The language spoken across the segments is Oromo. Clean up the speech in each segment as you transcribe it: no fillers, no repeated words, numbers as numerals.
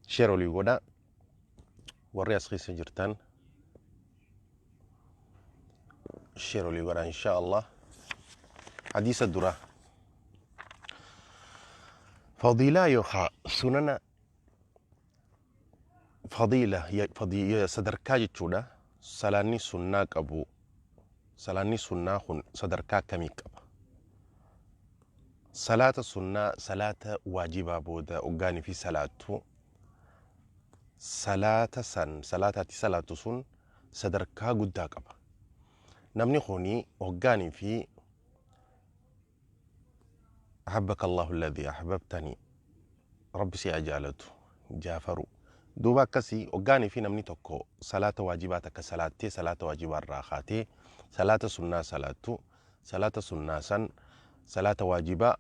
Share olii godhaa. Warri as keessa jirtan share olii godhaa insha Allah. Hadiisa duraa. Fadiilaa yookaa sunana fadiila sadarkaa jechuudha. Salaanni sunnaa qabu. Salaanni sunnaa kun sadarkaa akkamii qaba? Salaata sunnaa salaata waajibaa booda hoggaanii fi salaattu salaata san salaata ati salaattu sun sadarkaa guddaa qaba. Namni kuni hoggaanii fi ahabbaka Allahu alladhi ahbabtani Rabbi si haa jaalatu Jaafaru. Duuba akkasii hoggaanii fi namni tokko salaata waajibaa takka salaattee salaata waajibaa irraa kaatee salaata sunnaa salaattu salaata sunnaa san salaata waajibaa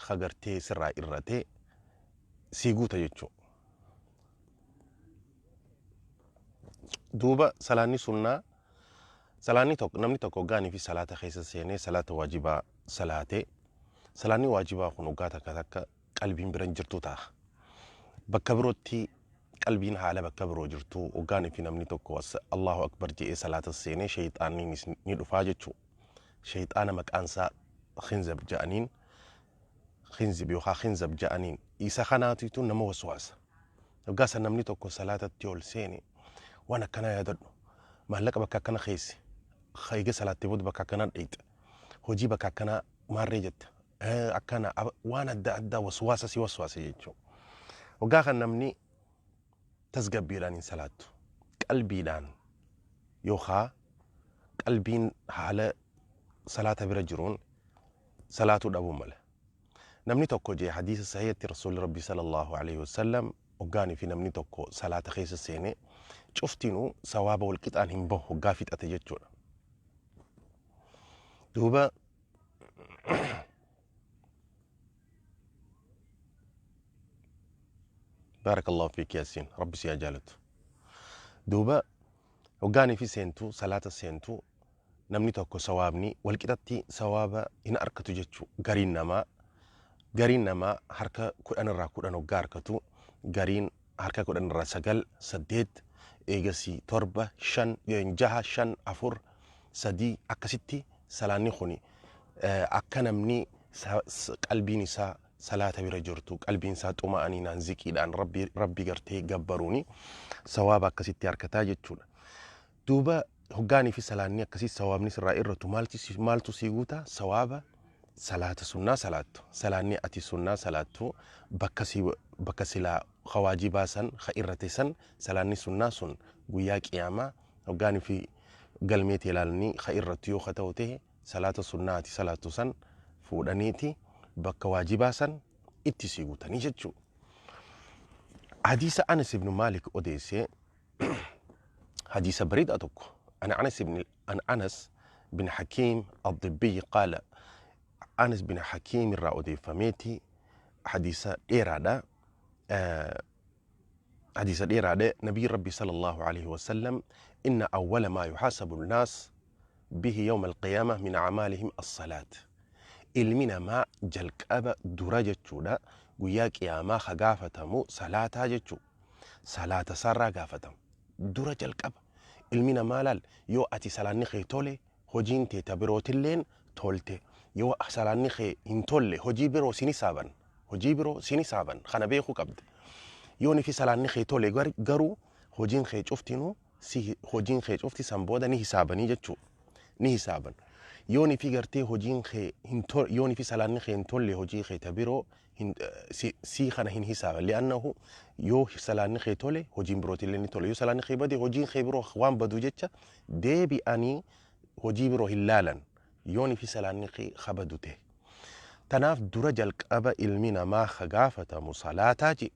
ka gartee sirraa irrate sii guuta jechuu. Duuba salaanni sunnaa salaanni tokko namni tokko hoggaanii fi salaata keessa seenee salaata waajibaa salaatee salaanni waajibaa kun hoggaa takka takka qalbiin bira hin jirtu ta'a. Bakka birootti qalbiin haala bakka biroo jirtu hoggaanii fi namni tokko Allahu Akbar je'ee salaata seenee sheeyxaanniinis ni dhufaa jechuu. Sheeyxaana maqaan isaa Khinzab ja'aniin Khinzib yookaan Khinzab ja'aniin isa kanaatitu nama waswaasa. Hoggaa san namni tokko salaatatti ol seene waan akkanaa yaadadhu. Maallaqa bakka akkana keesse. Eega salaattee booda bakka akkanaa dheeyxa. Hojii bakka akkanaa maarree jetta. Akkana waan adda addaa waswaasa si waswaasa jechuudha. Hoggaa kan namni tasgabbiidhaan hin salaattu. Qalbiidhaan yookaa qalbiin haala salaata bira jiruun salaatuu dhabuu mala. Namni tokko jee hadiisa sahihatti Rasuulli Rabbii sallallahu alaihi wasallam hoggaanii fi namni tokko salaata keessa seene cuftinuu sawaaba wal qixaan hin bahu hoggaa fixate jechuudha. Duuba Baarakallahu fiik Yaasiin Rabbi si haa jaalatu. Duuba hoggaanii fi seentu salaata seentu namni tokko sawaabni walqixatti sawaaba hin arkatu jechuu gariin namaa gariin namaa harka 10 irraa 10 hoggaa arkatu gariin harka 10 irraa 9 8 eegasii 7 5 6 5 4 3 akkasitti salaanni kuni akka namni qalbiin isaa salaata bira jirtu qalbiin isaa xuma'aniinaan ziqiidhaan rabbi rabbi gartee gabbaruuni sawaaba akkasitti harkataa jechuudha. Duuba hoggaanii fi salaanni akkasii sawaabni sirraa irratu maaltu sii guuta sawaaba salaata sunnaa salaattu salaanni ati sunnaa salaattu bakka si bakka silaa ka waajibaa san ka irrate san salaanni sunnaa sun guyyaa qiyaamaa hoggaanii fi galmee tee ilaalanii ka irrattu yoo ka ta'u ta'e salaata sunnaa ati salaattu san fuudhaniiti bakka waajibaa san itti sii guutanii jechuu. Hadiisa Anas ibn Maalik odeesse hadiisa bareedaa tokko an Anas ibn an Anas bin Hakiim ad-Dibbiy qaala Anas bin Hakiim irraa odeeffameeti hadiisa dheeraadha. Hadiisa dheeraadha nabiyyi rabbi sallallahu alaihi wasallam inna awwala maa yuhaasabu nnaas bihi yawma alqiyaama min acmaalihim as-salaat ilmi namaa jalqaba dura jechuudha guyyaa qiyaamaa ka gaafatamu salaataa jechuu salaata isaarraa gaafatama dura jalqaba ilmi namaa laal yoo ati salaanni kee tole hojiin tee ta birootilleen tolte yoo salaanni kee hin tolle hojii biroo sin hisaaban hojii biroo sin hisaaban kana beekuu qabda yoo nifi salaanni kee tole garuu hojiin kee cuftinuu si hojiin kee cufti san booda ni hisaabanii jechuu ni hisaaban yoo nifi gartee hojiin kee hin tol yoo nifi salaanni kee hin tolle hojii kee ta biroo hin si sii kana hin hisaaban li'annahu yoo salaanni kee tole hojiin birootillee ni tola yoo salaanni kee bade hojiin kee biroo waan badu jecha deebi'anii hojii biroo hin laalan yoo nifi salaanni kee kabadu ta'e tanaaf dura jalqaba ilmi namaa ka gaafatamu salaataa jedhe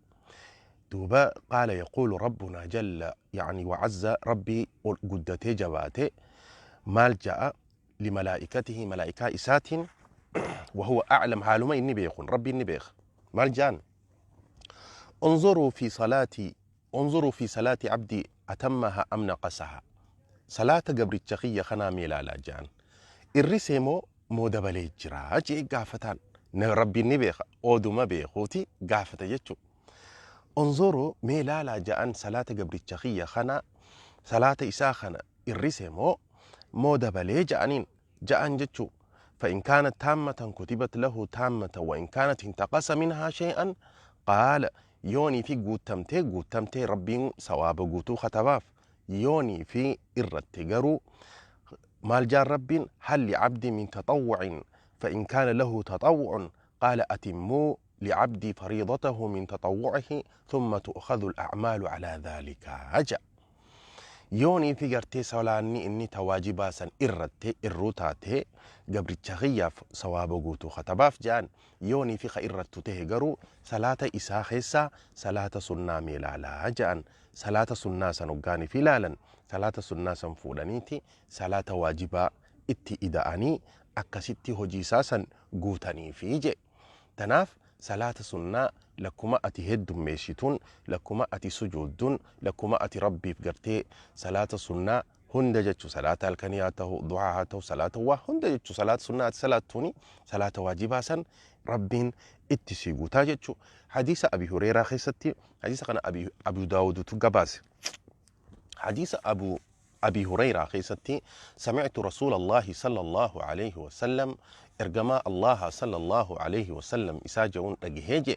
Duuba qaala yaquulu rabbunaa jalla ya'ni wa'azza Rabbii ol guddatee jabaate maal ja'a limalaa'ikatihi malaa'ikaa isaatiin wahuwa a'lam haaluma inni beekun Rabbiin ni beeka maal ja'an unzuruu fi salaatii unzuruu fi salaati abdii atammaha am naqasaha salaata gabricha kiyya kanaa mee ilaalaa ja'an irrisee moo moo dabalee jira jee gaafataan Rabbiin ni beeka oduma beekuuti gaafata jechuudha. Unzuruu, mee laalaa ja'an, salaata gabricha kiyya kana, salaata isaa kana irrise moo dabalee ja'aniin ja'an jechuu. فإن كانت تامة كتبت له تامة، وإن كانت انتقص منها شيئا قال. yoonii fi guutamtee guutamtee Rabbiin sawaaba guutuu katabaaf. Yoonii fi irratti garuu maal jaan Rabbiin? هل لعبدي من تطوع؟ فإن كان له تطوع قال: أتموا لعبدي فريضته من تطوعه، ثم تؤخذ الأعمال على ذلك ja. Yoonii fi gartee salaanni inni tawaajibaa san irratte irruu taate, gabricha kiyyaaf sawaaba guutuu katabaaf jedhan. Yoonii fi ka irrattu tahe garuu, salaata isaa keessaa salaata sunnaa mee ilaalaa jedhan. Salaata sunnaa san hoggaanii fi ilaalan, salaata sunnaa san fuudhaniiti salaata waajibaa itti ida'anii akkasitti hojii isaa san guutaniifi je. Tanaaf salaata sunnaa lakkuma ati heddummeessituun, lakkuma ati sujuudduun, lakkuma ati Rabbiif gartee salaata sunnaa hunda jechu, salaata halkanii haa ta'u, du'aa haa ta'u, salaata waa hunda jechu, salaata sunnaa ati salaattuuni salaata waajibaa san Rabbiin itti sii guutaa jechu. Hadiisa Abi Hureeraa keessatti, hadiisa kana Abu Daawudutu gabaase, hadiisa Abi Hureyraa keessatti: سمعت رسول الله صلى الله عليه وسلم، ergamaa Allaha صلى الله عليه وسلم isaa je'uun dhagahee je: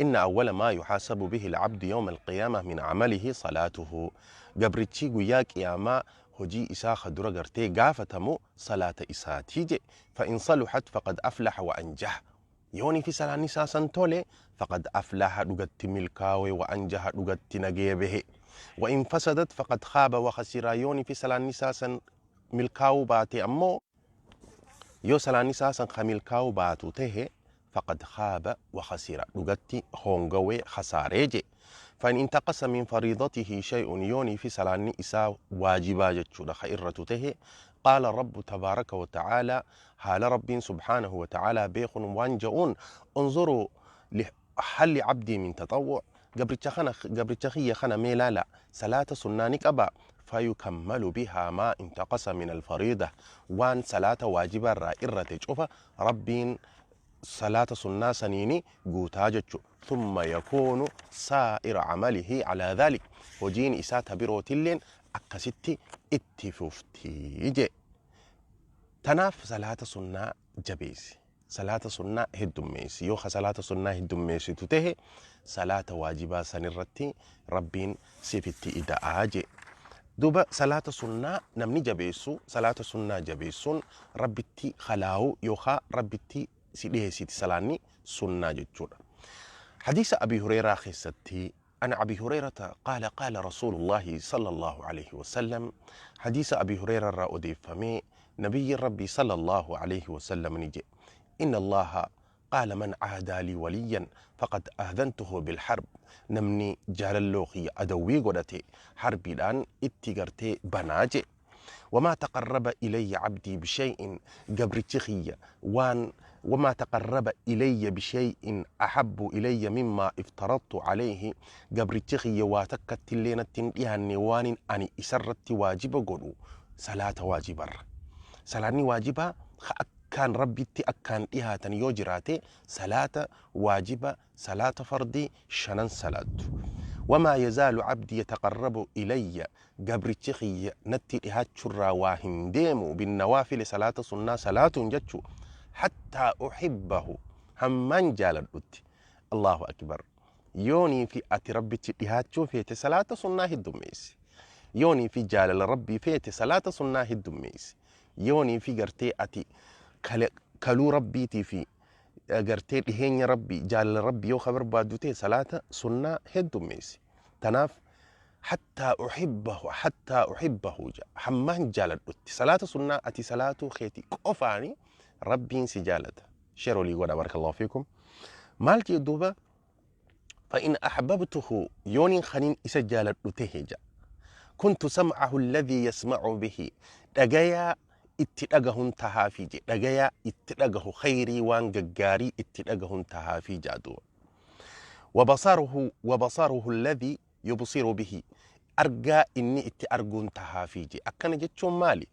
إن أول ما يحاسب به العبد يوم القيامة من عمله صلاته. Gabrichi guyyaa qiyaamaa hojii isaa ka dura gartee gaafatamu salaata isaatii je. فإن صلحت فقد أفلح وأنجح. Yoonii fi salaanni isaa san tole, فقد أفلح, dhugatti milkaawe, وأنجح, dhugatti nagee bahe. وإن فسدت فقد خاب وخسر. Yoonii fi salaanni isaa san milkaa'uu baate ammoo, yoo salaanni isaa san ka milkaa'uu baatu tahe, فقد خاب وخسر, dhugatti hongawee khasaaree je. فإن انتقص من فريضته شيء، yoonii fi salaanni isaa waajibaa jechuudha ka irratu tahe، قال الرب تبارك وتعالى، haala Rabbiin سبحانه وتعالى beekun waan ja'uun: انظروا هل لعبدي من تطوع؟ Gabricha kana, gabricha kiyya kana mee laala, salaata sunnaa ni qaba. فيكمل بها ما انتقص من الفريضة. Waan salaata waajibaa irraa irrate cufa Rabbiin salaata sunnaa saniini guutaa jechu. ثم يكون سائر عمله على ذلك. Hojiin isaa ta birootilleen akkasitti itti fuftii je. Tanaaf salaata sunnaa jabeessi, salaata sunnaa heddummeessi. Yoo ka salaata sunnaa heddummeessitu tahe, salaata waajibaa sanirratti Rabbiin sifitti ida'aa je. Duuba salaata sunnaa namni jabeessu, salaata sunnaa jabeessuun Rabbitti khalaa'uu yookaan Rabbitti si dhiheessiti salaanni sunnaa jechuudha. Hadiisa Abi Hureeraa keessatti، عن أبي هريرة قال: قال رسول الله صلى الله عليه وسلم. حديث أبي هريرة را أديفمي، نبي ربي صلى الله عليه وسلم ni je: إن الله قال: من عادى لي وليا فقد آذنته بالحرب. Namni jaalalloo kiyya adawwii godhate harbiidhaan itti gartee banaa je. وما تقرب إلي عبدي بشيء، gabrichi kiyya waan، وما تقرب إلي بشيء أحب إلي مما افترضت عليه. Gabrichi kiyya waa takkatti illee natti hin dhiyaanne waan ani isarratti waajiba godhu salaata waajibarra. Salaanni waajibaa ka akkaan Rabbitti akkaan dhihaatan yoo jiraate, salaata waajiba, salaata fardii shanan salaattu. وما يزال عبدي يتقرب إلي، gabrichi kiyya natti dhihaachurraa waa hin deemu، بالنوافل، salaata sunnaa salaatuun jechu، حتى أحبه، hammaan jaaladhutti. الله أكبر. Yoonii fi ati Rabbitti dhihaachuu feete, salaata sunnaa heddummeessi. Yoonii fi jaalala Rabbii feete, salaata sunnaa heddummeessi. Yoonii fi gartee ati kaluu Rabbiitii fi gartee dhiheenya Rabbii, jaalala Rabbii yoo ka barbaaddu ta'e, salaata sunnaa heddummeessi. Tanaaf حتى أحبه، حتى أحبه ja, hammaan jaaladhutti. Salaata sunnaa ati salaatuu keeti qofaani Rabbiin si jaalata. Share olii godha، بارك الله فيكم. Maal jee duuba? فإن أحببته، yooniin kaniin isa jaaladhu tahe ja، كنت سمعه الذي يسمع به، dhagayaa itti dhagahun tahaafii je. Dhagayaa itti dhagahu, khayrii, waan gaggaarii itti dhagahun tahaafii jaa duuba. وبصره، وبصره الذي يبصر به، argaa inni itti arguun tahaafii je. Akkana jechuun maali?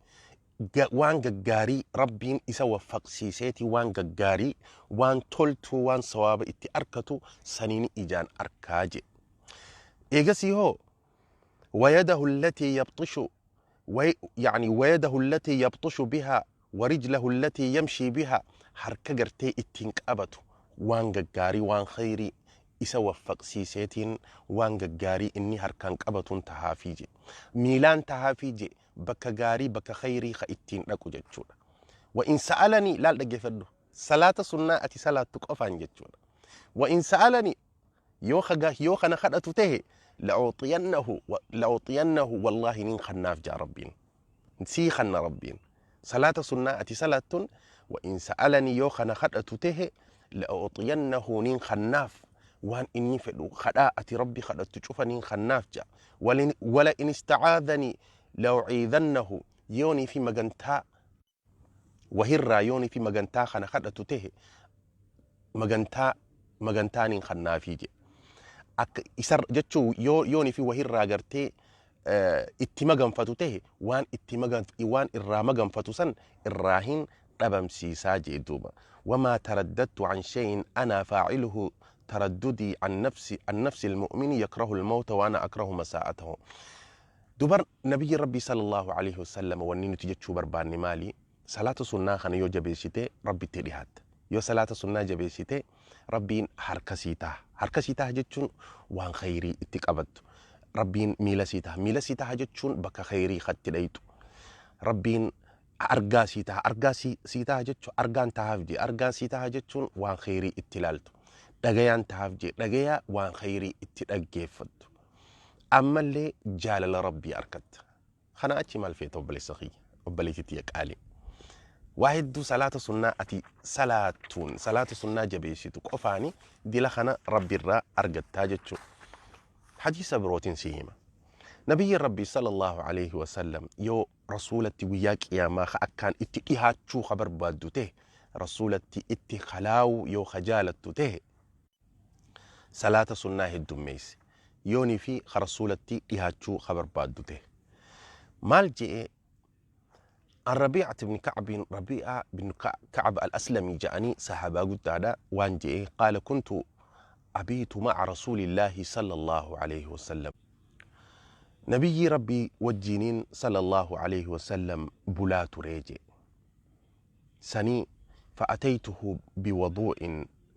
Waan gaggaarii Rabbiin isa waffaqsiiseeti, waan gaggaarii, waan toltuu, waan sawaaba itti arkatu saniin ijaan arkaa je. Eegasii hoo wayadahu allatii yabxishu yani wayadahu allatii yabxishu bihaa warijlahu allatii yamshii bihaa, harka gartee ittiin qabatu waan gaggaarii, waan khayrii isa waffaqsiiseetiin waan gaggaarii inni harkaan qabatuun tahaafii je, miilaan tahaafii je, bakka gaarii, bakka khayrii ka ittiin dhaqu jechuudha. Wa in sa'alanii, laal dhaggeeffadhu, salaata sunnaa ati salaattu qofaan jechuudha. Wa in sa'alanii, yoo kana kadhatu tahe, la'uuxiyannahu la'uuxiyannahu, wallaahi nin kannaaf jaa Rabbiin, sii kanna Rabbiin salaata sunnaa ati salaattuun. Wa in sa'alanii, yoo kana kadhatu tahe, la'uuxiyannahu, nin kannaaf. Waan inni fedhu kadhaa ati Rabbi kadhattu cufa nin kannaaf jaa. Wala in istacaadhanii la'uciidannahu, yoonii fi magantaa wahirraa, yoonii fi magantaa kana kadhatu tahe, magantaa nin kannaafii jedhe. Akka isa jechuu yoo yoonii fi wahirraa gartee itti maganfatu tahe, waan itti magan waan irraa maganfatu san irraa hin dhabamsiisaa jee duuba. Wamaa taraddadtu an shay'in ana faaciluhu taraddudii an nafsi almu'mini yakrahu almawta wa ana akrahu masaa'atahu. Dubar nabiyyi Rabbii sallallahu alaihi wasallam, wanni nuti jechuu barbaanne maali? Salaata sunnaa kana yoo jabeessite, Rabbitti dhihaatta. Yoo salaata sunnaa jabeessite, Rabbiin harka sii taha. Harka sii taha jechuun waan khayrii itti qabattu. Rabbiin miila sii taha. Miila sii taha jechuun bakka khayrii katti dhayxu. Rabbiin argaa sii taha. Argaa sii taha jechuun argaan tahaaf jee. Argaan sii taha jechuun waan khayrii itti ilaaltu. Dhagayaan tahaaf jee. Dhagayaa waan khayrii itti dhaggeeffattu. Ammallee jaalala Rabbii argatta. Kana achi maal feeta, obboleessa kiyya, obboleettii tiyya qaalii? Waa hedduu salaata sunnaa ati salaattuun, salaata sunnaa jabeessitu qofaani dila kana Rabbi irraa argattaa jechuudha. Hadiisa birootiin si hima. Nabiyyi Rabbii sallallahu alaihi wasallam, yoo Rasuulatti guyyaa qiyaamaa ka akkaan itti dhihaachuu ka barbaaddu ta'e, Rasuulatti itti kalaa'uu yoo ka jaalattu ta'e, salaata sunnaa heddummeessi. Yoonii fi ka Rasuulatti dhihaachuu ka barbaaddu ta'e. Maal je'e? عن ربيعة بن كعب، ربيعة بن كعب الأسلمي جاءني، صحابة قدادا، وان جئ قال: كنت أبيت مع رسول الله صلى الله عليه وسلم، نبي ربي wajjiiniin صلى الله عليه وسلم bulaa ture je سني، فأتيته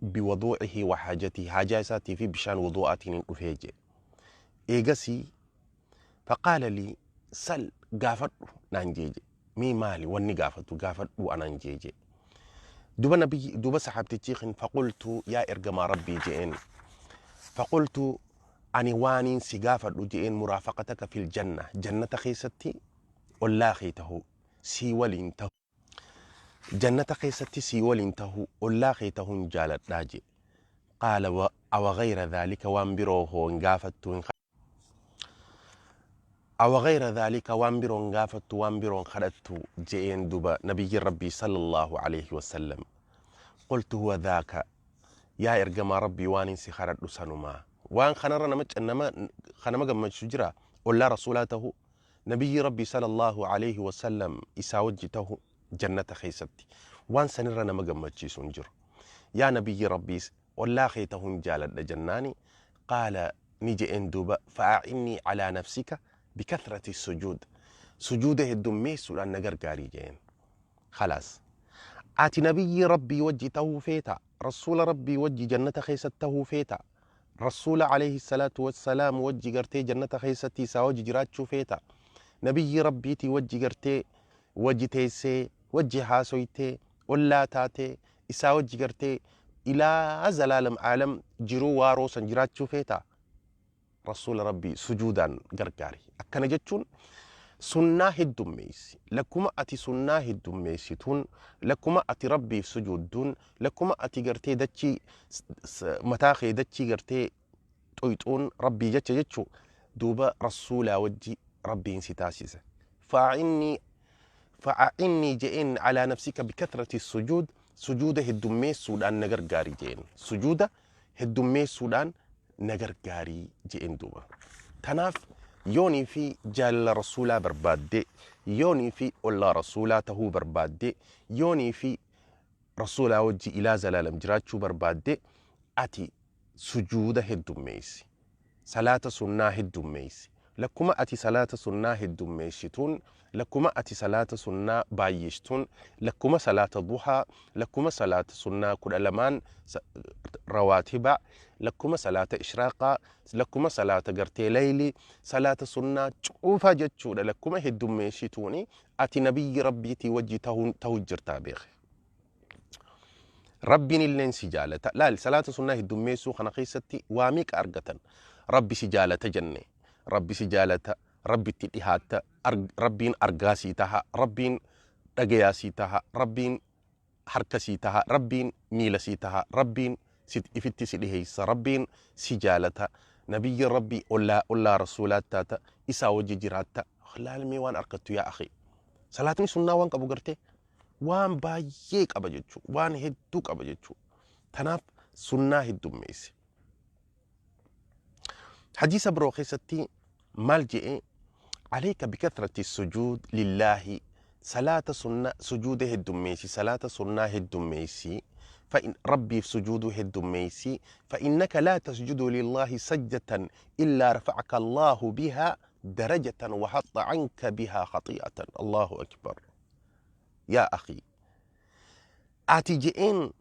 بوضوءه وحاجته، حاجة isaatii fi bishaan wudu'aatiin dhufee je. Eegasii فقال لي سل، gaafadhu naan jeeje. Mii maali wanni gaafatu? Gaafadhu anaan jeeje. Duba nabi, duba saxaabtichi kin, فقلت yaa ergamaa Rabbii je'een، فقلت ani waaniin si gaafadhu je'een، مرافقتك في الجنة، jannata keessatti ollaa kee tahuu, sii waliin tahu, jannata keessatti sii waliin tahuu, ollaa kee tahuun jaaladhaa je. قال أو غير ذلك، waan biroo hoo hin gaafattu? Hin أو غير ذلك، waan biroo hin gaafattu, waan biroo hin kadhattu je'een. Duba nabiyyi Rabbii صلى الله عليه وسلم، قلت هو ذاك، yaa ergamaa Rabbii, waan si kadhadhu sanumaa. Waan kanarra nama kanama gammachiisu jira? Ollaa Rasuulaa tahu, nabiyyi Rabbii صلى الله عليه وسلم isaa wajji tahu jannata keessatti, waan sanirra nama gammachiisu hin jiru. Yaa nabiyyi Rabbii, ollaa kee tahuun jaaladha jennaani, قال ni je'een duuba: فأعني على نفسك بكثرة السجود، sujuuda heddummeessuudhaan na gargaarii je'een. خلاص, ati nabiyyi Rabbii wajji tahuu feeta, Rasuula Rabbii wajji jannata keessatti tahuu feeta, Rasuula عليه الصلاة والسلام wajji gartee jannata keessatti isaa wajji jiraachuu feeta, nabiyyi Rabbiitii wajji gartee wajji teessee, wajji haasoytee, ollaa taatee, isaa wajji gartee ilaa zalaalam aalam jiruu waaroo san jiraachuu feeta, Rasuula Rabbii sujuudaan gargaari. Akkana jechuun sunnaa heddummeessi. Lakkuma ati sunnaa heddummeessituun, lakkuma ati Rabbiif sujuudduun, lakkuma ati gartee dachii mataa kee dachii gartee xuyxuun Rabbii jecha jechuu, duuba Rasuulaa wajji Rabbiin si taasisa. فأعني je'een على نفسك بكثرة السجود، sujuuda heddummeessuudhaan na gargaari je'een, sujuuda heddummeessuudhaan na gargaarii je'een. Duuba tanaaf yoonii fi jaalala Rasuulaa barbaadde, yoonii fi ollaa Rasuulaa tahuu barbaadde, yoonii fi Rasuulaa wajji ilaa zalaalam jiraachuu barbaadde, ati sujuuda heddummeessi. Salaata sunnaa heddummeeysi. Lakkuma ati salaata sunnaa heddummeessituun, lakkuma ati salaata sunnaa baay'istuun, lakkuma salaata duhaa, lakkuma salaata sunnaa 12n rawaatiba, lakkuma salaata ishraaqaa, lakkuma salaata gartee layli, salaata sunnaa cufa jechuudha, lakkuma heddummeessituuni ati nabiyyi Rabbiitii wajji tahuun tahu jirtaa beekhe. Rabbiin illeen si jaalata. Laal, salaata sunnaa heddummeessuu kana keessatti waa meeqa argatan? Rabbi si jaalata jenne. Rabbi si jaalata, Rabbitti dhihaatta, Rabbiin argaa sii taha, Rabbiin dhagayaa sii taha, Rabbiin harka sii taha, Rabbiin miila sii taha, Rabbiin ifitti si dhiheessa, Rabbiin si jaalata, nabiyyi Rabbii ollaa ollaa rasuulaa taata, isaa wajji jiraatta. Laal mee waan arkattu yaa akhi. Salaatni sunnaa waan qabu gartee? Waan baay'ee qaba jechuu, waan hedduu qaba jechuu. Tanaaf sunnaa heddummeessi. Hadiisa biroo keessatti maal je'e? Alayka bikathrati sujuud lillaahi, salaata sunna sujuuda heddummeessi, salaata sunnaa heddummeessi, fa'in Rabbiif sujuuduu heddummeessi, fa'innaka laa tasjudu lillaahi sajdatan illaa rafa'aka Allaahu bihaa darajatan wa haxxa anka bihaa khaxii'atan. Allaahu akbar. Yaa akhii, ati je'een,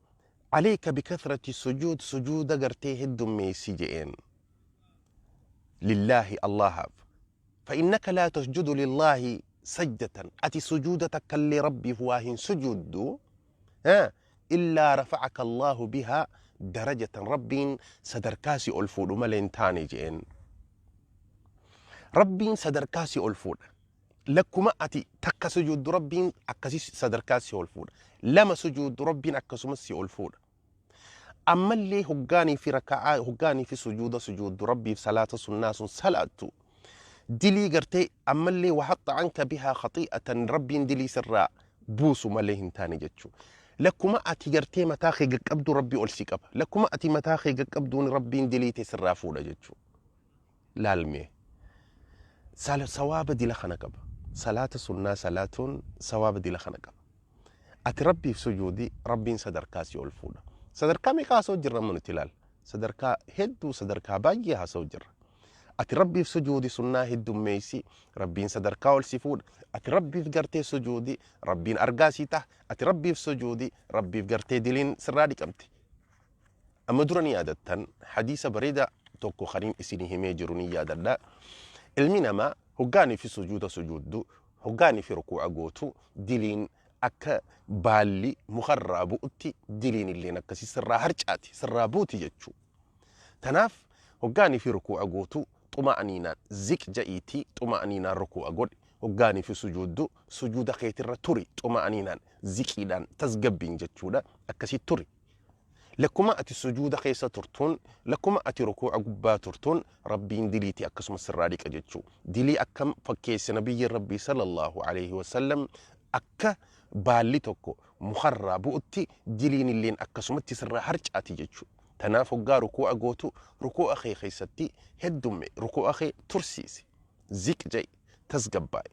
alayka bikathrati sujuud, sujuuda gartee heddummeessi je'een, lillaahi, Allahaaf, fa'innaka laa tasjudu lillaahi sajdatan, ati sujuuda takkallee Rabbiif waa hin sujuuddu, illaa rafa'aka Allaahu bihaa darajatan, Rabbiin sadarkaa si ol fuudhu malee hin taane je'een. Rabbiin sadarkaa si ol fuudha. Lakkuma ati takka sujuuddu Rabbiin akkasi sadarkaa si ol fuudha. Lama sujuuddu Rabbiin akkasumas si ol fuudha. Ammallee hoggaanii fi raka'aa, hoggaanii fi sujuuda sujuuddu Rabbiif salaata sunnaa sun salaattu, dilii gartee ammallee wahaxxa anka bihaa khaxii'atan, Rabbiin dilii sirraa buusu malee hin taane jechuu. Lakkuma ati gartee mataa kee gaqqabdu Rabbi ol si qaba. Lakkuma ati mataa kee gaqqabduun Rabbiin dilii tee sirraa fuudha jechuu. Laalmee. Sawaaba dila kana qaba. Salaata sunnaa salaatuun sawaaba dila kana qaba. Ati Rabbiif sujuudi, Rabbiin sadarkaa si ol fuudha. Sadarkaa meeqa haasa'u jirra amma nuti? Ilaal. Sadarkaa hedduu, sadarkaa baay'ee haasa'u jirra. Ati Rabbiif sujuudi, sunnaa heddummeessi, Rabbiin sadarkaa ol si fuudha. Ati Rabbiif gartee sujuudi, Rabbiin argaa si taha. Ati Rabbiif sujuudi, Rabbiif gartee diliin sirraa dhiqamti. Amma dura ni yaadattan, hadiisa bareedaa tokko kaniin isinii himee jiru ni yaadadha. Ilmi namaa hoggaanii fi sujuuda sujuuddu, hoggaanii fi rukuu'a gootu, diliin akka baalli mukarraa bu'utti diliin illeen akkasii sirraa harcaati, sirraa buuti jechuu. Tanaaf hoggaanii fi rukuu'a gootu xuma'aniinaan ziq ja'iitii xuma'aniinaan rukuu'a godhi. Hoggaanii fi sujuuddu sujuuda keetirra turi, xuma'aniinaan, ziqiidhaan, tasgabbiin jechuudha, akkasii turi. Lakkuma ati sujuuda keessa turtuun, lakkuma ati rukuu'a gubbaa turtuun, Rabbiin dilii tee akkasuma sirraa dhiqa jechuu. Dilii akkam fakkeesse nabiyyiin Rabbii sallallahu aleyhi wasallam? Akka baalli tokko mukarraa bu'utti diliin illeen akkasumatti sirraa harcaati jechuu. Tanaaf hoggaa rukuu'a gootu rukuu'a kee keessatti heddumme, rukuu'a kee tursiisi. Ziq ja'i, tasgabbaa'i.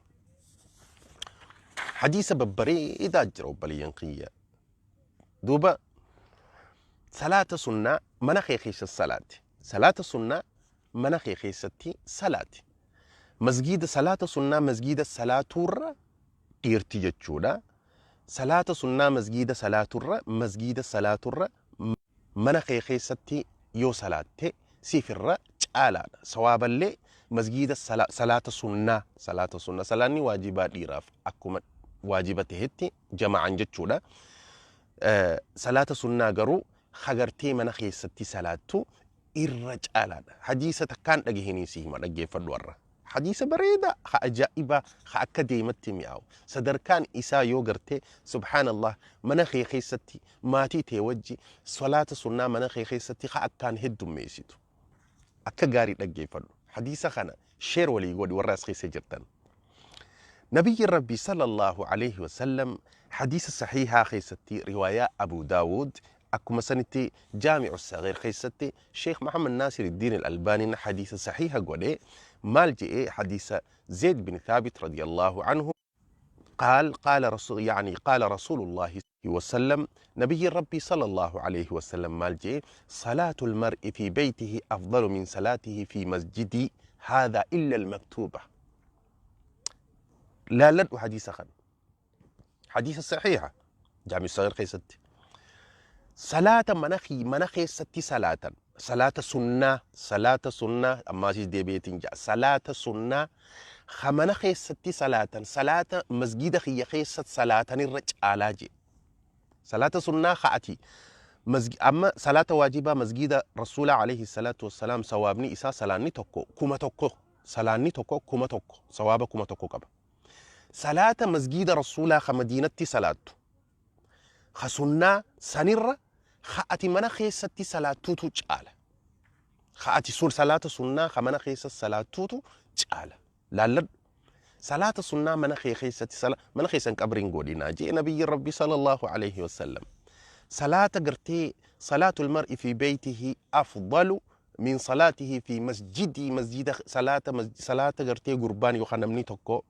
Hadiisa babbareedaa jira, obboleeyyan kiyya. Duuba salaata sunnaa mana kee keessa salaati. Salaata sunnaa mana kee keessatti salaati. Masgiida salaata sunnaa masgiida salaatuurra dhiirti jechuudha. Salaata sunnaa masgiida salaaturra, masgiida salaaturra mana kee keessatti yoo salaatte siif irra caalaadha. Sawaaballee masgiida salaata sunnaa, salaata sunnaa, salaanni waajibaa dhiiraaf akkuma waajiba tahetti jama'an jechuudha. Salaata sunnaa garuu hagartee mana keessatti salaattu irra caalaadha. Hadiisa takkaan dhagahanii si hima, dhaggeeffadhu har'a. Hadiisa bareedaa, ha ajaa'ibaa, ha akka deematti mi'aawu. Sadarkaan isaa yoo gartee, subhaanallah, mana kee keessatti maatii tee wajji salaata sunnaa mana kee keessatti ha akkaan heddummeessitu. Akka gaarii dhaggeeffadhu. Hadiisa kana share walii godhi warra as keessa jirtan. Nabiyyiin Rabbii sallallahu alaihi wasallam hadiisa sahiihaa keessatti, riwaayaa Abu Daawud, akkuma sanitti Jaami'u Sagiir keessatti Sheekh Muhammad Naasir Iddiin Al-Albaaniin hadiisa sahiiha godhe, maal je'e? Hadiisa Zeyd bin Thaabit radiyallahu anhu. قال قال رسول يعني قال رسول الله وسلم، نبي ربي صلى الله عليه وسلم maal jee؟ صلاة المرء في بيته أفضل من صلاته في مسجدي هذا إلا المكتوبة. Laalladhu hadiisa kana. Hadiisa saxiixa Jaami Sagiir keessatti. Salaata mana keessatti salaatan, salaata sunnaa, salaata sunnaa, ammaasis deebi'eetiin ja'a, salaata sunnaa ha mana keessatti salaatan salaata masgida kiyya keessatti salaatanirra caalaa jee. Salaata sunnaa ha ati amma salaata waajibaa masgida Rasuulaa alayhi salaatu wassalaam sawaabni isaa salaanni tokko 1000, salaanni tokko 1000, sawaaba 1000 qaba. Salaata masgida Rasuulaa ka Madiinatti salaattu ka sunnaa sanirra ka ati mana keessatti salaattuutu caala. Ka ati sun salaata sunnaa ka mana keessa salaattuutu caala. Laalladhu. Salaata sunnaa mana kee keessatti mana keessan qabriin godhinaa jee nabiyyi Rabbi sallallahu alayhi wasallam. Salaata gartee صلاة المرء في بيته أفضل من صلاته في مسجدي، masjida salaata salaata gartee gurbaan yookaan namni tokko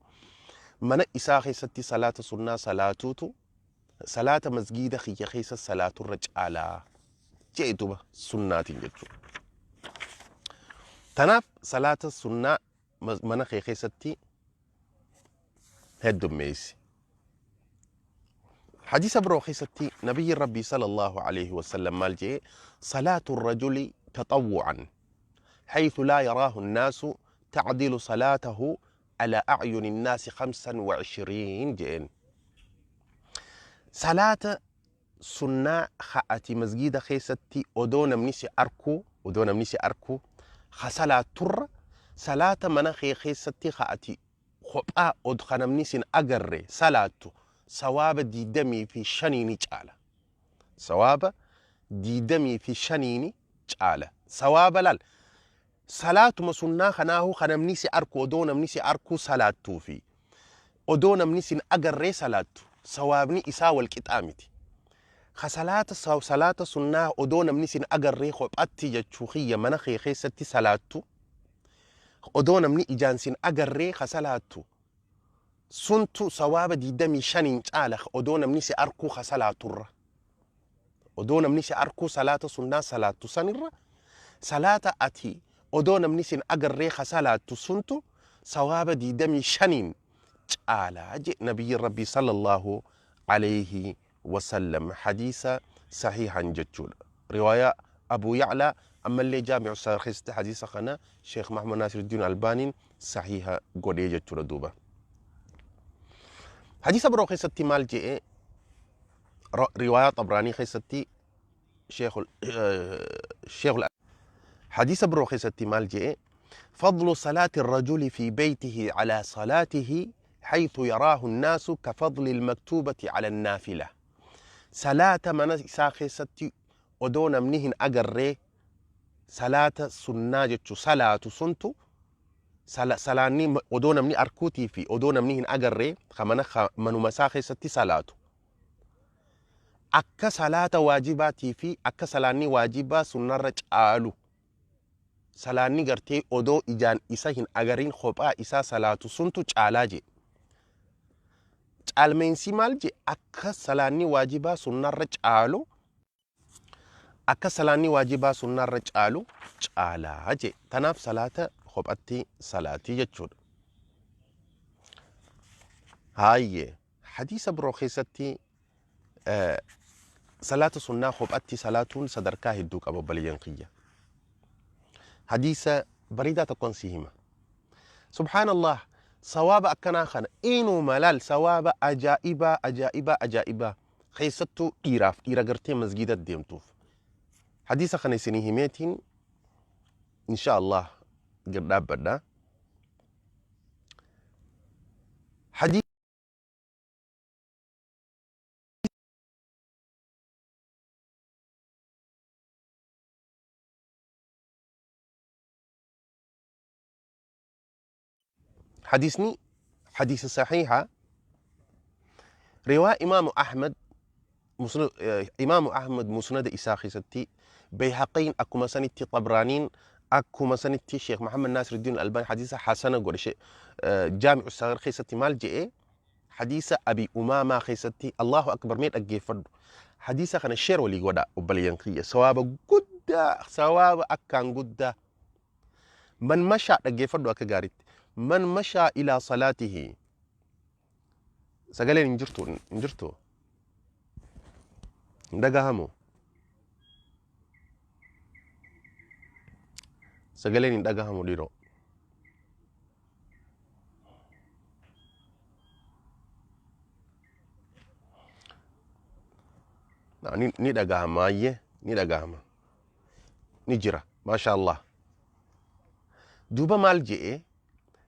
mana isaa keessatti salaata sunnaa salaatuutu salaata masgiida kiyya keessa salaaturra caalaa jee duba sunnaatiin jechuudha. Tanaaf salaata sunnaa mana kee keessatti heddummeessi. Hadiisa biroo keessatti nabiyyi Rabbii sallallahu alayhi wasallam maal jee؟ صلاة الرجل تطوعا حيث لا يراه الناس تعدل صلاته على أعين الناس 25 jeen. Salaata sunnaa ati masgiida keessatti odoo namni si arku, odoo namni si arku ha salaaturra salaata mana kee keessatti ha ati kophaa od ka namni sin agarre salaattu sawaaba 25ni caala. Sawaaba 25ni caala. Sawaaba laal. Salaatuma sunnaa kanaahu ka namni si arku, odoo namni si arkuu salaattuu fi odoo namni sin agarree salaattu sawaabni isaa wal qixaa miti. Ka salaata sunnaa odoo namni sin agarree kophatti jechuu kiyya mana kee keessatti salaattu, odoo namni ijaan sin agarree ka salaattu suntu sawaaba 25n caala odoo namni si arkuu ka salaaturra. Odoo namni si arkuu salaata sunnaa salaattu sanirra salaata ati odoo namni sin agarree ka salaattu suntu sawaaba 25n caalaa je nabiyyi Rabbii sallallahu alayhi wasallam. Hadiisa sahihan jechuudha. Riwaayaa Abu Ya'laa, ammallee Jaami'u Sagiir keessatti hadiisa kana Sheekh Muhammad Nasiruddin Albaaniin sahiha godhee jechuudha duuba. Hadiisa biroo keessatti maal je'e؟ Riwaayaa Xabraanii keessatti Sheekh hadiisa biroo keessatti maal je'e؟ فضل صلاة الرجل في بيته على صلاته حيث يراه الناس كفضل المكتوبة على النافلة. Salaata mana isaa keessatti odoo namni hin agarree salaata sunnaa jechu salaatu suntu salaanni odoo namni arkuutii fi odoo namni hin agarree ka mana manuma isaa keessatti salaatu akka salaata waajibaatii fi akka salaanni waajibaa sunnarra caalu, salaanni gartee odoo ijaan isa hin agarin kophaa isaa salaatu suntu caalaa jee. Caalmeensi maal jee؟ Akka salaanni waajibaa sunnarra caalu, akka salaanni waajibaa sunnarra caalu caalaa jee. Tanaaf salaata kophatti salaatii jechuudha. Haayyee, hadiisa biroo keessatti salaata sunnaa kophatti salaatuun sadarkaa hedduu qaba obboleeyyan kiyya. Hadiisa bareedaa tokkon si hima. Subhaanallah, sawaaba akkanaa kana inuma laal, sawaaba ajaa'ibaa ajaa'ibaa ajaa'ibaa, keessattuu dhiiraaf, dhiira gartee masgiida deemtuuf. Hadiisa kana isinii himeetiin insha Allah gad dhaabbadha. Hadiisa Hadiisni hadiisa sahiha, riwaa Imaamu Ahmad, Imaamu Ahmad musnada isaa keessatti, Bayhaqiin akkuma sanitti, Xabraaniin akkuma sanitti, Sheekh Muhammad Nasiruddin Albani hadiisa hasana godhe Jaami'u Sagiir keessatti maal je'e؟ Hadiisa Abi Umaamaa keessatti, Allahu Akbar, mee dhaggeeffadhu. Hadiisa kana share walii godha, obboleeyyan kiyya. Sawaaba guddaa, sawaaba akkaan guddaa. Man mashaa, dhaggeeffadhu akka gaariitti. Man mashaa ilaa salaatihi. Sagaleen hin jirtu, hin jirtu. Hin dhagahamu. Sagaleen hin dhagahamu, dhiiroo. Ni dhagahama, ayyee, ni dhagahama. Ni jira. Maasha Allah. Duuba maal je'e?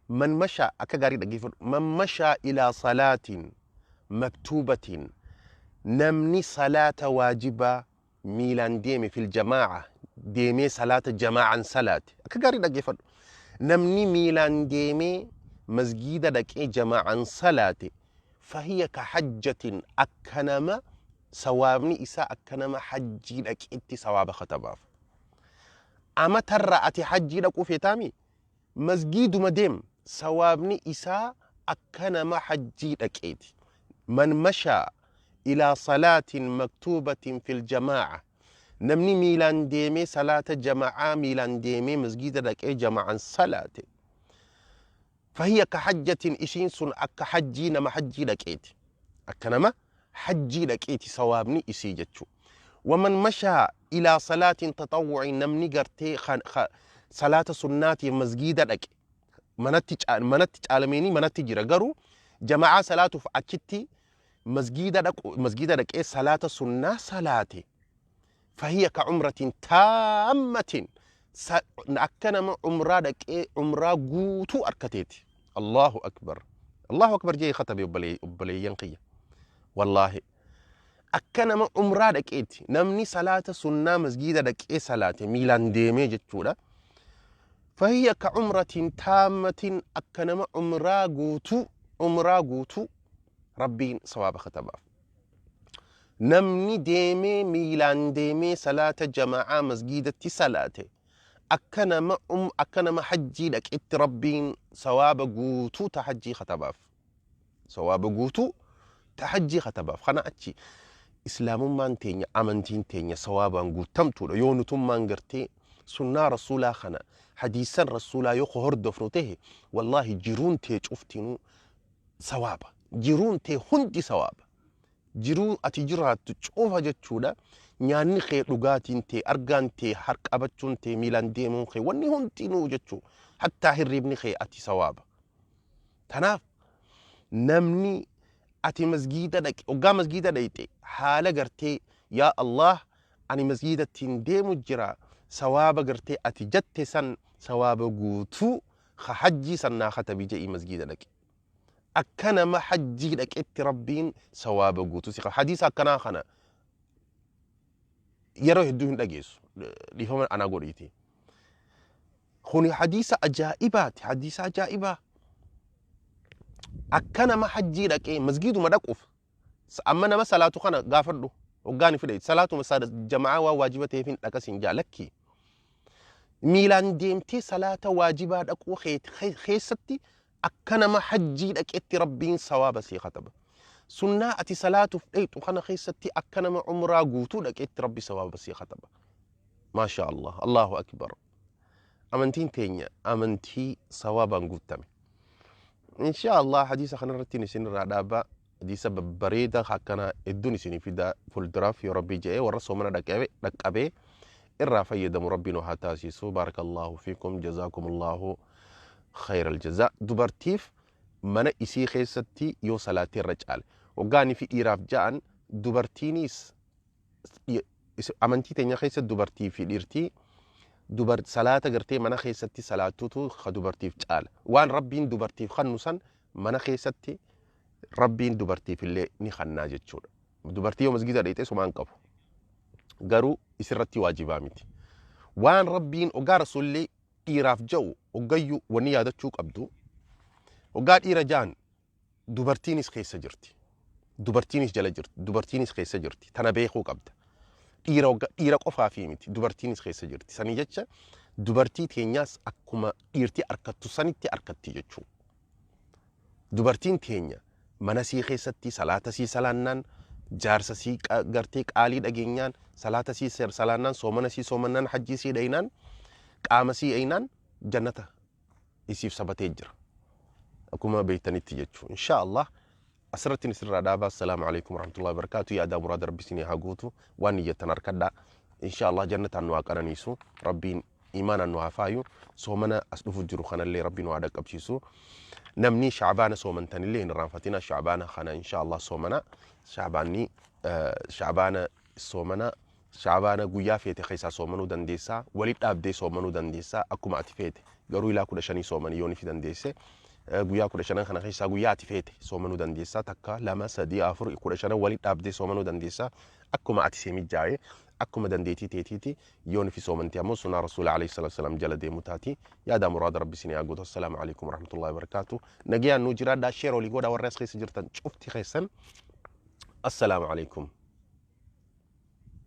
Man mashaa, akka gaarii dhaggeeffadhu. Man mashaa ilaa salaatiin maktuubatiin, namni salaata waajibaa miilaan deeme, fil jamaa'a deemee salaata jamaa'an salaate. Akka gaarii dhaggeeffadhu. Namni miilaan deemee masgiida dhaqee jamaa'an salaate, fahiya ka hajjatin, akka nama sawaabni isaa akka nama hajjii dhaqeetti sawaaba katabaaf. Amatarra ati hajjii dhaquu feetaami? Masgiiduma deem, sawaabni isaa akka nama hajjii dhaqeeti. Man mashaa ilaa salaatin maktuubatin fil jamaa'a. Namni miilaan deemee salaata jama'aa miilaan deemee masgiida dhaqee jama'an salaate. Fahiya ka hajjatin, isiin sun akka hajjii nama hajjii dhaqeeti. Akka nama hajjii dhaqeeti sawaabni isii jechuu. Waman mashaa ilaa salaatin taxawwu'in, namni gartee salaata sunnaatiif masgiida dhaqe, manatti caalameenii manatti jira, garuu jama'aa salaatuuf achitti masgiida dhaqu, masgiida dhaqee salaata sunnaa salaate, fahiya ka umratin taammatin, akka nama umraa dhaqee umraa guutuu arkateeti. Allahu akbar. Allahu akbar jee katabe, obboleeyyan kiyya. Wallaahi. Akka nama umraa dhaqeeti. Namni salaata sunnaa masgiida dhaqee salaate miilaan deemee jechuudha. Fahiya ka umratin taammatin, akka nama umraa guutuu, umraa guutuu Rabbiin sawaaba katabaaf. Namni deemee, miilaan deemee salaata jama'aa masgiidatti salaate, akka nama hajjii dhaqetti Rabbiin sawaaba guutuu ta hajjii katabaaf. Sawaaba guutuu ta hajjii katabaaf. Kana achi islaamummaan teenya, amantiin teenya sawaabaan guutamtuudha. Yoo nutummaan gartee sunnaa rasuulaa kana, hadiisan rasuulaa yoo hordofnu tahe, wallaahi jiruun tee cuftinuu sawaaba. Jiruun tee hundi sawaaba. Jiruu ati jiraattu cufa jechuudha. Nyaanni kee, dhugaatiin tee, argaan tee, harqabachuun tee, miilaan deemuun kee, wanni hundinuu jechuu. Hattaa hirriibni kee ati sawaaba. Tanaaf namni ati masgiida dhaqe, hoggaa masgiida dhaqxe, haala gartee "Yaa Allah, ani masgiidattiin deemu jira, sawaaba gartee ati jette san, sawaaba guutuu ka hajjii san naa katabi" jedhii masgiida dhaqe. Akka nama hajjii dhaqetti Rabbiin sawaaba guutuu si qaba. Hadiisa akkanaa kana yeroo hedduu hin dhageessu. Dhiifama anaa godhiiti. Kuni hadiisa ajaa'ibaati. Hadiisa ajaa'ibaa. Akka nama hajjii dhaqee masgiiduma dhaquuf, amma nama salaatu kana gaafadhu, hoggaan fidhe salaatuma jama'aa waan waajiba ta'eef hin dhaqasin jaa, lakki. Miilaan deemtee salaata waajibaa dhaquu keessatti akka nama hajjii dhaqetti Rabbiin sawaaba sii kataba. Sunnaa ati salaatuuf dhayxu kana keessatti akka nama umraa guutuu dhaqetti Rabbi sawaaba sii kataba. Maasha Allah, Allahu akbar. Amantiin teenya amantii sawaabaan guuttame. Insha Allah hadiisa kanarratti isinirraa dhaabaa. Hadiisa babbareeda akkana hedduun isinii fida fuulduraaf yoo Rabbii jedhee. Warra soomana dhaqqabee irraa fayyadamu Rabbiin haa taasisu. Baarakallahu fiikum, jazaakumullahu khayral jazaa. Dubartiif mana isii keessatti yoo salaatee irra caale. Waggaanii fi dhiiraaf ja'an, dubartiinis amantii teenya keessa dubartii fi dhiirtii dubar salaata gartee mana keessatti salaatutu ka dubartiif caala. Waan Rabbiin dubartiif kannu san mana keessatti Rabbiin dubartiif illee ni kannaa jechuudha. Dubartii yoo masgiida dhaqxe somaan qabu. Garuu isirratti waajibaa miti. Waan Rabbiin ogaa rasuulli dhiiraaf ja'u hoggayyuu wanni yaadachuu qabdu, hoggaa dhiira ja'an dubartiinis keessa jirti. Dubartiinis jala jirti. Dubartiinis keessa jirti. Tana beekuu qabda. Dhiira dhiira qofaafi miti. Dubartiinis keessa jirti. Sanii jecha dubartii teenyaas akkuma dhiirti harkattu sanitti harkatti jechuudha. Dubartiin teenya Mana sii keessatti salaata sii salaannaan, jaarsa sii gartee qaalii dhageenyaan, salaata sii salaannaan, soomana sii soomannaan, hajjii sii dhaynaan, qaama sii eeynaan jannata isiif sabatee jira. Akkuma beektanitti jechuudha. Insha Allah asirratti isirraa dhaabaa. Assalaamu alaikum warahmatullahi wabarakatuh. Yaadaa muraada Rabbi isinii haa guutu. Waan niyyattan harkadhaa. Insha Allah jannataan nu haa qananiisu. Rabbiin imaanaan nu haa faayu. Soomana as dhufu jiru kanallee Rabbi nu haa dhaqqabsiisu. Namni Shacbaana soomantanillee hin irraanfatina. Shacbaana kana insha Allah soomana. Shacbaanni Shacbaana soomana. Shacbaana guyyaa feete keessaa soomanuu dandeessaa. Walit dhaabdee soomanuu dandeessaa akkuma ati feete. Garuu ilaa 15 soomanii yoo ni dandeesse. Guyyaa 15 kana keessaa guyyaa ati feete soomanuu dandeessaa. Takka, lama, sadii, afur, 15 walit dhaabdee soomanuu dandeessaa. Akkuma ati see mijaa'e, akkuma dandeettii teetiiti yoo nifi soomanti ammoo sunnaa Rasuula alayhi salaatu wasalaam jala deemu taati. Yaada muraada Rabbi isinii haa guutu. Assalaamu alaikum warahmatullahi wabarakaatu. Nagayaan nuu jiraadhaa. Share olii godhaa warri as keessa jirtan cufti keessan. Assalaamu alaikum.